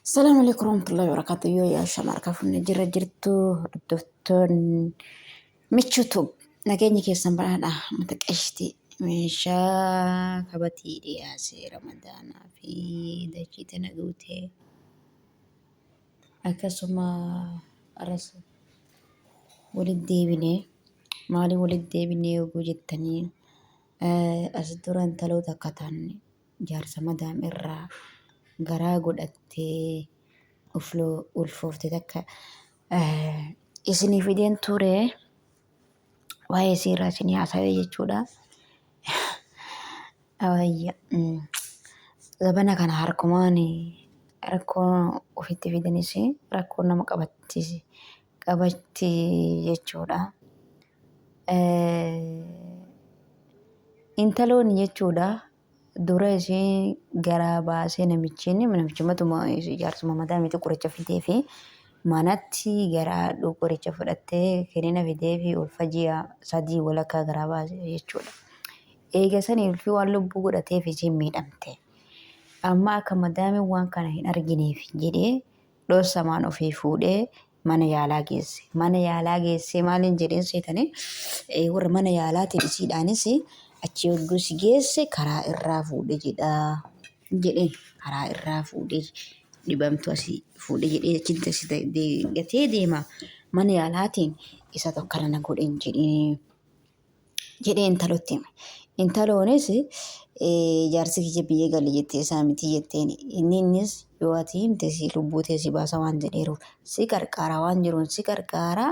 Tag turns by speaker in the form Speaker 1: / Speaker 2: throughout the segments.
Speaker 1: Salaamu alaikum warahmatullahi wabarakatuh. Yoo yaa shamarka funne jira jirtu hordoftoonni michuutu nageenyi keessan badhaadha. Mata qashti meeshaa kabatii dhiyaasee ramadaanaa fi dachii tana guutee akkasuma aras walitti deebinee maaliin walitti deebinee oguu jettanii as dura intaloota akka ta'an jaarsa madaam irraa garaa godhattee ulfoofte takka isinii fideen ture waa'ee isii irraa isinii haasawee jechuudha. Awayya zabana kana harkumaan rakkoo ofitti fidanis rakkoo nama qabatti qabatti jechuudha. Intaloon jechuudha dura ishee garaa baasee namichiin namichi matuma jaarsuma mataa miti qoricha fidee fi manatti garaa qoricha fudhattee kenina fidee fi ulfa ji'a 3 walakkaa garaa baase jechuudha. Eega sanii ulfi waan lubbuu godhateef isiin miidhamte. Amma akka madaamiin waan kana hin argineef jedhee dhossamaan ofii fuudhee mana yaalaa geesse. Mana yaalaa geessee maaliin jedheen seetanii warra mana yaalaatiin isiidhaanis achi yogguu si geesse karaa irraa fuudhe jedha jedheen karaa irraa fuudhe dhibamtu asii fuudhe jedhee achitti asii gatee deema mana yaalaatiin isa tokkana na godhen jedhee. jedhee intalotti hime. Intaloonis jaarsi kiyya biyya gale jettee isaa miti jetteen. Inni innis yoo ati himte si lubbuu tee si baasa waan jedheeruuf si qarqaara waan jiruun si qarqaara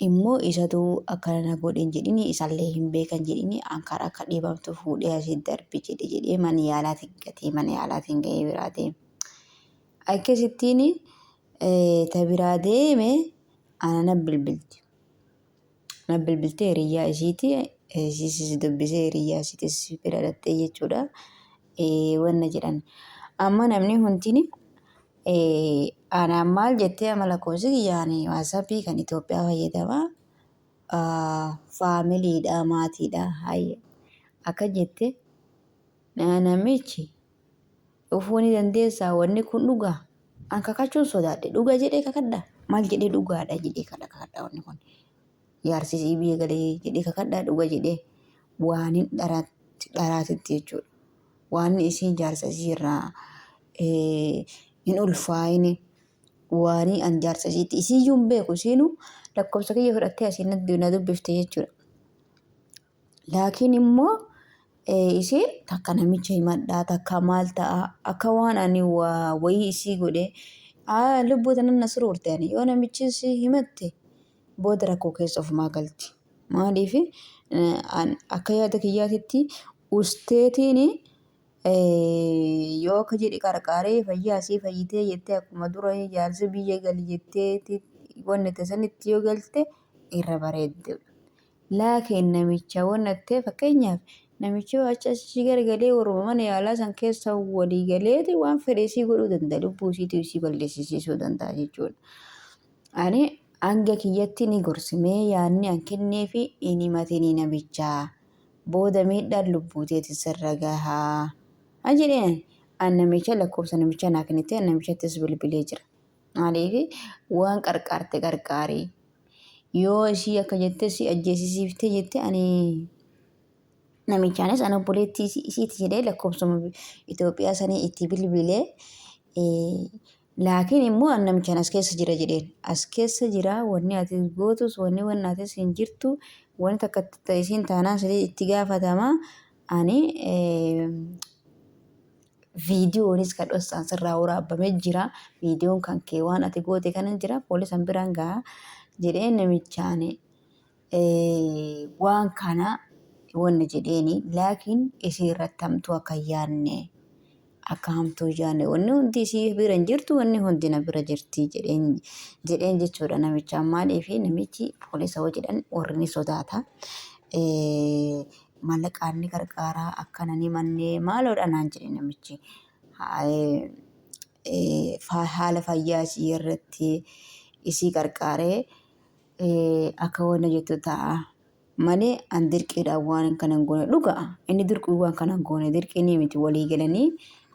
Speaker 1: immoo isatu akkana na godhe hin jedhini isallee hin beekan jedhini an karaa akka dhiibamtu fuudhee asii darbi jedhe jedhee mana yaalaatiin gatee mana yaalaatiin ga'ee biraa deeme. Akkasittiin ta biraa deeme ana na bilbilti. Na bilbiltee hiriyyaa isiiti isiisis dubbisee hiriyyaa isiitis bira dhattee jechuudha. Wanna jedhan. Amma namni hundini anaan maal jettee amma lakkoofsi kiyyaan waatsaappii kan Itoophiyaa fayyadama. Faamiliidha maatiidha hayya akka jette namichi Dhufuu ni dandeessaa wanni kun dhugaa? An kakachuun sodaadhe. Dhuga jedhee kakadhaa? Maal jedhee dhugaadha jedhee kadha kakadhaa wanni kun. Jaarsi isii biyya galee jedhee kakadhaa dhuga jedhee waan hin dharaatti dharaatitti jechuudha. Waan isiin jaarsa isii irraa hin ulfaa'ini waanii an jaarsa isiitti isiiyyuu hin beeku isiinuu lakkoofsa kiyya fudhattee asiin na dubbifte jechuudha. Laakiin immoo isheen takka namicha himadhaa takka maal ta'a akka waan ani waa wayii isii godhe lubbuu tanan na suruurte ani yoo namichi isii himatte booda rakkoo keessa ofumaa galti. Maaliif akka yaada kiyyaatitti usteetiin yoo akka jedhe qarqaaree fayyaa isii fayyitee jettee akkuma dura jaarsi biyya gali jettee wanni sanitti yoo galte irra bareedduudha. Laakiin namicha wannattee fakkeenyaaf namichi yoo achi achi garagalee warruma mana yaalaa san keessa walii galeeti waan fedhe isii godhuu danda'a lubbuu isiitu isii balleessisiisuu danda'a jechuudha. Ani hanga kiyyatti ni gorse mee yaadni an kenneefi hin himatini namichaa booda miidhaan lubbuu teetiin sirra gahaa an jedheen an namicha lakkoofsa namichaa naa kennite namichattis bilbilee jira. Maaliif waan qarqaarte qarqaari. Yoo ishii akka jette si ajjeesisiiftee jette ani namichaanis ani obboleettii isiiti jedhee lakkoofsuma Itoophiyaa sanii itti bilbilee laakiin immoo an namichaan as keessa jira jedheen as keessa jira wanni ati gootus wanni wanni atis hin jirtu wanni takka isiin taanaan sitii itti gaafatama ani Viidiyoonis kan dhossaan sirraa waraabame jira. Viidiyoon kan kee waan ati goote kanan jira poolisan biraan gaha jedhee namichaan waan kana wanna jedheeni laakiin isii irratti hamtuu akka hin yaadne akka hamtuu hin yaadne wanni hundi isii bira hin jirtu wanni hundi na bira jirti jedheen jedheen jechuudha namichaan maaliif namichi poolisa hoo jedhan warri ni sodaata. Maallaqaan ni gargaara akkana ni mannee maaloodha naan jedhe namichi. Haala fayyaa isii irratti isii qarqaaree akka wanna jettu ta'a malee an dirqiidhaan waan kana hin goone dhugaa inni dirqii waan kana hin goone dirqii ni miti walii galanii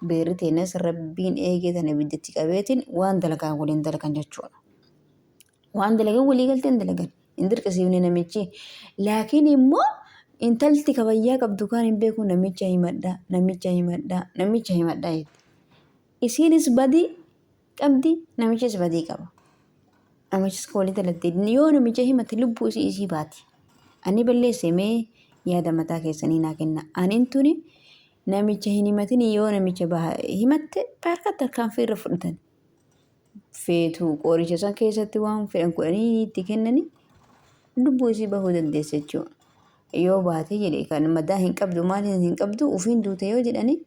Speaker 1: Beerri teenyas rabbiin eegee tana ibiddatti qabeetiin waan dalagaan waliin dalagan jechuudha. Waan dalagan walii galteen dalagan. Hin dirqisiifne namichi. Laakiin immoo intalti kabayyaa qabdu kaan hin beeku namicha himadhaa, namicha himadhaa, namicha himadhaa jetti. Isiinis badii qabdi, namichis badii qaba. Namichis ka walii dalagde yoo namicha himate lubbuu isii isii baati. Ani balleesse mee yaada mataa keessanii naa kenna. Anin tuni namicha hin himatini yoo namicha himatte harkatti tarkaanfii irra fudhatan. Feetu qoricha san keessatti waan fedhan godhanii itti kennanii lubbuu isii bahuu dandeessa jechuudha. Yoo baate jedhe kan madaa hin qabdu maal hin qabdu ofiin duute yoo jedhani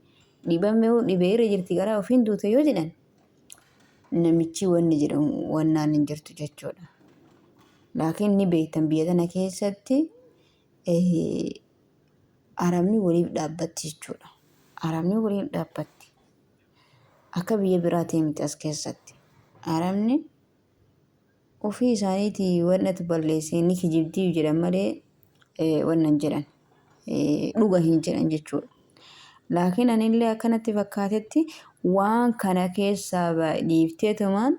Speaker 1: dhibame dhibee irra jirti garaa ofiin duute yoo jedhan namichi wanni jedhamu wannaan hin jirtu jechuudha. Laakiin ni beektan biyya tana keessatti arabni waliif dhaabbatti jechuudha. Arabni waliif dhaabbatti. Akka biyya biraatii miti as keessatti. Arabni ofii isaaniitii wannatu balleessee ni kijibdii jedhan malee wanna hin jedhan. Dhuga hin jedhan jechuudha. Laakiin anillee akkanatti fakkaatetti waan kana keessaa dhiifteetumaan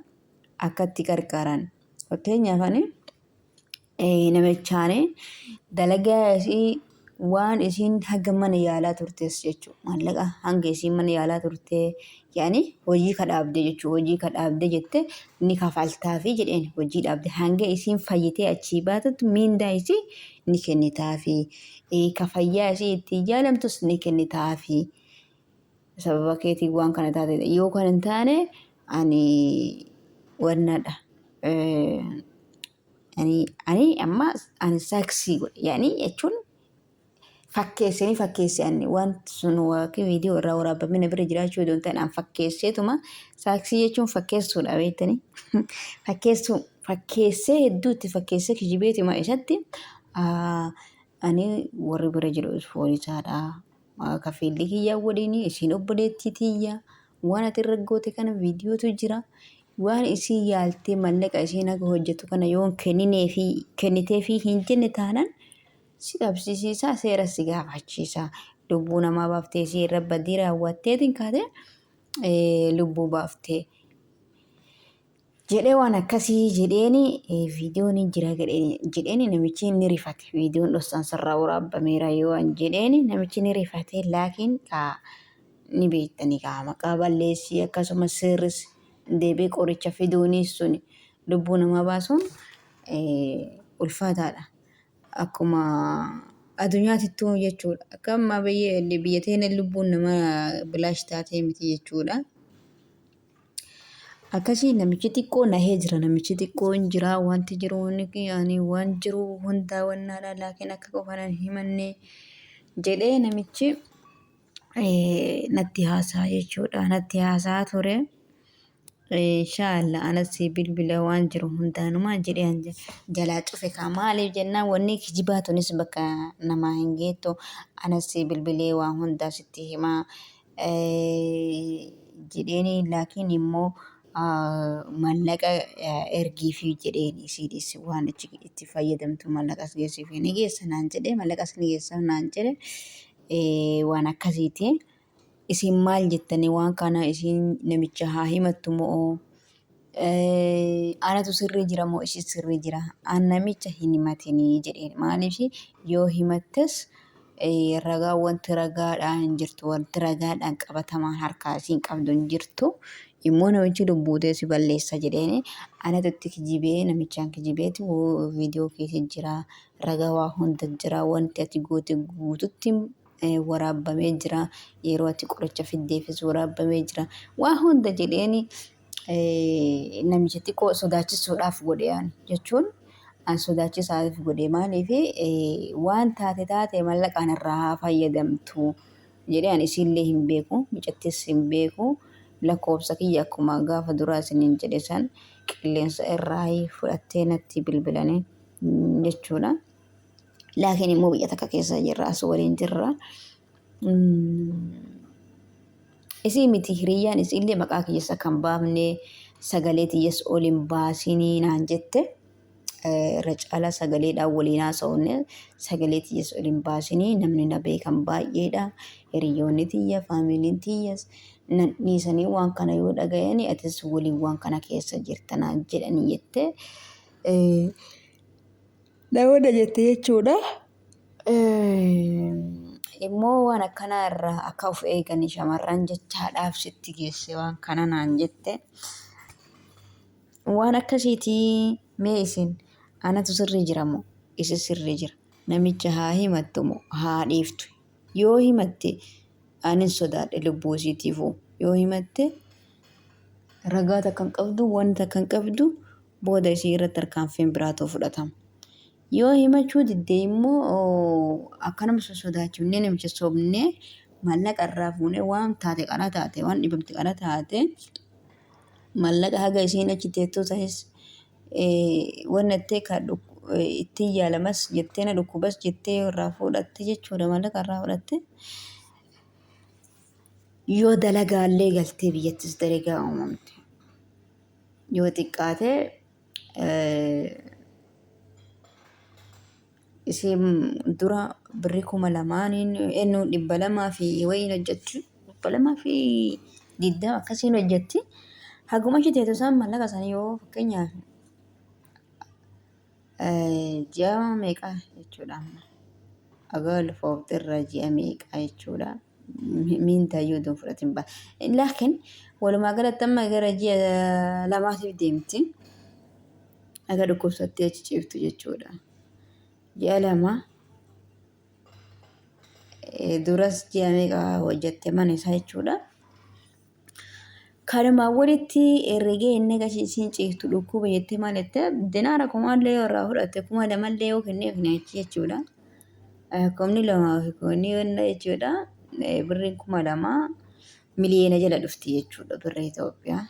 Speaker 1: akkatti qarqaran. Fakkeenyaaf ani namichaani dalagaa isii waan isiin haga mana yaalaa turtes jechuudha. Maallaqa hanga isiin mana yaalaa turte yaani hojii ka dhaabde jechuudha. Hojii ka dhaabde jette ni kafaltaafi jedheen hojii dhaabde hanga isiin fayyitee achii baatutti miindaa isii ni kennitaafi. Ka fayyaa isii ittiin yaalamtus ni kennitaafi. Sababa keetiin waan kana taate yoo kan hin taane ani wannadha. Ani amma ani saaksii godhe yaani jechuun fakkeessanii fakkeesse ani wanti sun waaqii viidiyoo irraa waraabamee na bira jiraachuu odoo hin ta'in an fakkeesseetuma saaksii jechuun fakkeessuudha beektanii fakkeessuu fakkeessee hedduu itti fakkeessee kijibeetuma isatti ani warri bira jiru poolisaadha kafiilli kiyyaa waliin isiin obboleettii tiyya waan ati irra goote kana viidiyootu jira Waan isiin yaaltee mallaqa isiin haga hojjatu kana yoon kennineefii kenniteefii hin jenne taanan si qabsiisiisa seera si gaafachiisa. Lubbuu namaa baaftee isii irra badii raawwatteetiin kaate lubbuu baaftee jedhee waan akkasii jedheeni viidiyoon hin jira jedheeni namichi ni rifate. Viidiyoon dhossaan sirraa waraabbameera yoo an jedheeni namichi ni rifate laakiin kaa ni beektani kaa maqaa balleessii akkasumas seerris deebi'ee qoricha fiduunis suni lubbuu namaa baasuun ulfaataadha. Akkuma addunyaatittuu jechuudha. Akka ammaa biyya teenya lubbuun namaa bilaash taatee miti jechuudha. Akkasii namichi xiqqoo nahee jira. Namichi xiqqoo hin jira wanti jiru ani waan jiru hundaa wannaadha laakiin akka qofa nan himanne jedhee namichi natti haasaa jechuudha. Natti haasaa ture. Inshaallah anas bilbila waan jiru hundaanumaa jedhee an jalaa cufe kaa maaliif jennaan wanni kijibaa tunis bakka namaa hin geettu anas bilbilee waan hundaa sitti himaa jedheeni laakiin immoo maallaqa ergiifi jedheen isiidhis waan achi itti fayyadamtu maallaqas geessiifi ni geessa naan jedhe maallaqas ni geessa naan jedhe waan akkasiiti. Isin maal jettanii waan kana isiin namicha haa himattu moo anatu sirrii jira moo isin sirrii jira an namicha hin himatinii jedheen maaliif yoo himattes ragaa wanti ragaadhaan hin jirtu wanti ragaadhaan qabatamaan harkaa isiin qabdu hin jirtu immoo namichi lubbuutee si balleessa jedheen anatu itti kijibee namichaan kijibeeti viidiyoo keessa jira ragaa waa hunda jira wanti ati goote guututti waraabbamee jira yeroo ati qoricha fiddeefis waraabbamee jira waa hunda jedheeni namicha xiqqoo sodaachisuudhaaf godhe ani jechuun an sodaachisaaf godhe maaliif waan taate taate mallaqaan irraa haa fayyadamtu jedhee ani isiillee hin beeku mucattis hin beeku lakkoofsa kiyya akkuma gaafa duraa isiniin jedhe san qilleensa irraa fudhattee natti bilbilanii jechuudha. Laakiin immoo biyya takka keessa jirra as waliin jirra. Isii miti hiriyyaan isiillee maqaa kiyyas akka hin baafne sagalee tiyyas ol hin baasinii naan jette. Irra caalaa sagaleedhaan waliin haasofne, sagalee tiyyas ol hin baasinii, namni na beekan baay'eedha. Hiriyoonni tiyya, faamiliin tiyyas nan dhiisanii waan kana yoo dhagayani atis waliin waan kana keessa jirta naan jedhanii jettee namoota jette jechuudha. Immoo waan akkanaa irraa akka of eegani shamarran jechaadhaaf sitti geesse waan kana naan jette. Waan akkasiiti mee isin anatu sirrii jira moo isa sirrii jira? Namicha haa himattu moo haa dhiiftu? Yoo himatte anin sodaadhe lubbuu isiitiifuu, yoo himatte ragaa takka hin qabdu, waan takka hin qabdu, booda isii irratti tarkaanfiin biraatu fudhatama. Yoo himachuu didde immoo akkanuma sossodaachifnee namicha sobnee maallaqa irraa fuunee waan taate qara taate, waan dhibamte qara taate, maallaqa haga isiin achi teettuu ta'es wanna ittee ka ittiin yaalamas jettee na dhukkubas jettee yoo irraa fuudhatte jechuudha, maallaqa irraa fudhatte yoo dalagaallee galtee biyyattis dalagaa uumamte yoo xiqqaate isiin dura birrii 2000n eenyu 200 fi wayiin hojjetti, 220 akkasiin hojjetti. Haguma achi teetu isaan maallaqa isaanii yoo fakkeenyaaf ji'a meeqa jechuudha, amma haga ulfoofte irra ji'a meeqa jechuudha, miintaayyuu utuu hin fudhatin ba'a. Laakiin walumaa galatti amma gara ji'a lamaatiif deemti. Aga dhukkubsattee achi ciiftu jechuudha. Ji'a 2 duras ji'a meeqa hojjette mana isaa jechuudha. Kanumaan walitti herregee inni achi isiin ciiftu dhukkuba jettee maal jettee dinaara kumaallee yoo irraa fudhatte 2000llee yoo kenneef nyaachii jechuudha. 20,000 fi kumni wanna jechuudha. Birriin 2000 miliyoona jala dhufti jechuudha birrii Itoophiyaa.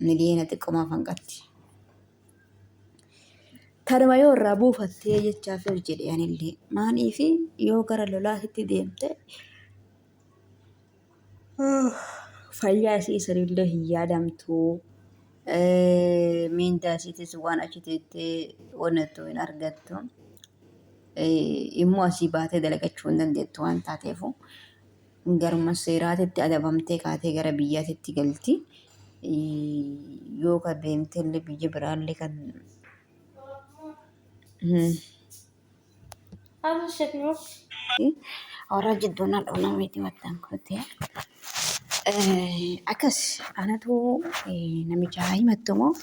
Speaker 1: Miliyoona xiqqoomaaf hanqatti. Tanuma yoo irraa buufattee jechaaf jedhe anillee, maaliif yoo gara lolaatitti deemte fayyaa isii sanillee hin yaadamtu. Miindaa isiitis waan achi teettee wannattu hin argattu. Immoo asii baatee dalagachuu hin dandeettu waan taateefu garuma seeraatitti adabamtee kaatee gara biyyaatitti galti. Yoo ka deemtellee biyya biraallee kan Warra jidduu na dhunamiti wattan kote. Akkas anatu namicha haa himattu moo,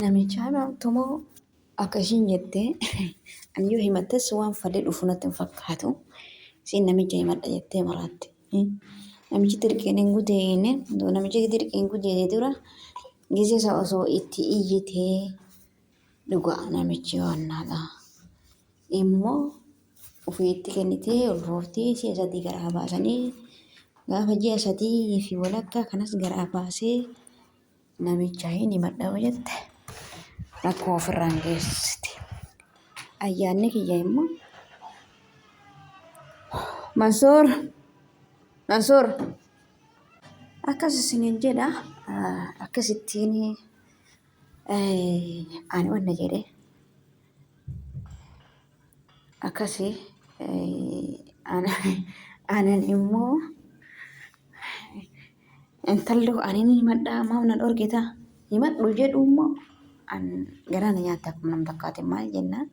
Speaker 1: namicha haa himattu moo akka ishiin jette, ani yoo himattes waan falli dhufu natti hin fakkaatu. Isiin namicha himadha jettee maraatti. Namichi dirqiin hin gudeenne, namichi dirqiin gudeede dura gizee isa osoo itti iyyitee dhugaa namichi wannaadha. Immoo ofiitti kennitee ulfooftee ji'a 3 garaa baasanii, gaafa ji'a 3 fi walakkaa kanas garaa baasee namicha hin himadha yoo jette rakkoo ofirraan geessiti. Ayyaanni kiyya immoo Mansuur Mansuur akkas isiniin jedha, akkasittiin ani wanna jedhe akkasi. Anan immoo intallo ani ni himadhaa maaf na dhorkita himadhu jedhu immoo an garaa na nyaata akkuma nam takkaati. Maal jennaan,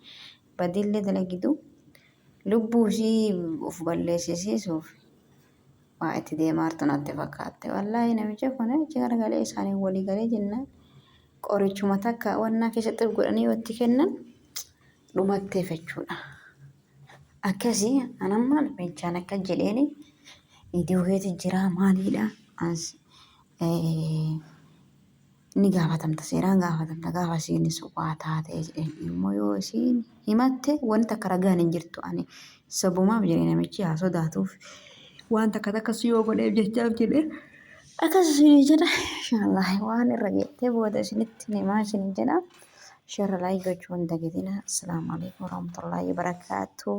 Speaker 1: badiillee dalagidu lubbuu ishii of balleessisiisuuf waa itti deemaa jirtu natti fakkaatte. Wallaahi namicha kun achi garagalee isaanii walii galee jennaan qorichuma takka wannaa keessatti godhanii yoo itti kennan dhumatteef jechuudha. Akkasii anamma namichaan akka jedheeni iddoo keeti jiraa maaliidha as ni gaafatamta, seeraan gaafatamta gaafa isiinis waa taatee jedheen. Immoo yoo isiin himatte wanti takka ragaan hin jirtu, ani sabumaaf jedhe namichi haa sodaatuuf waan takka takkas yoo godheef jechaaf jedhe akkas isinii jedha. Inshaallah waan irra geettee booda isinitti himaa isin jedha. Share, like gochuu hin dagatina. Assalaamu alaikum warahmatullahi wabarakaatuh.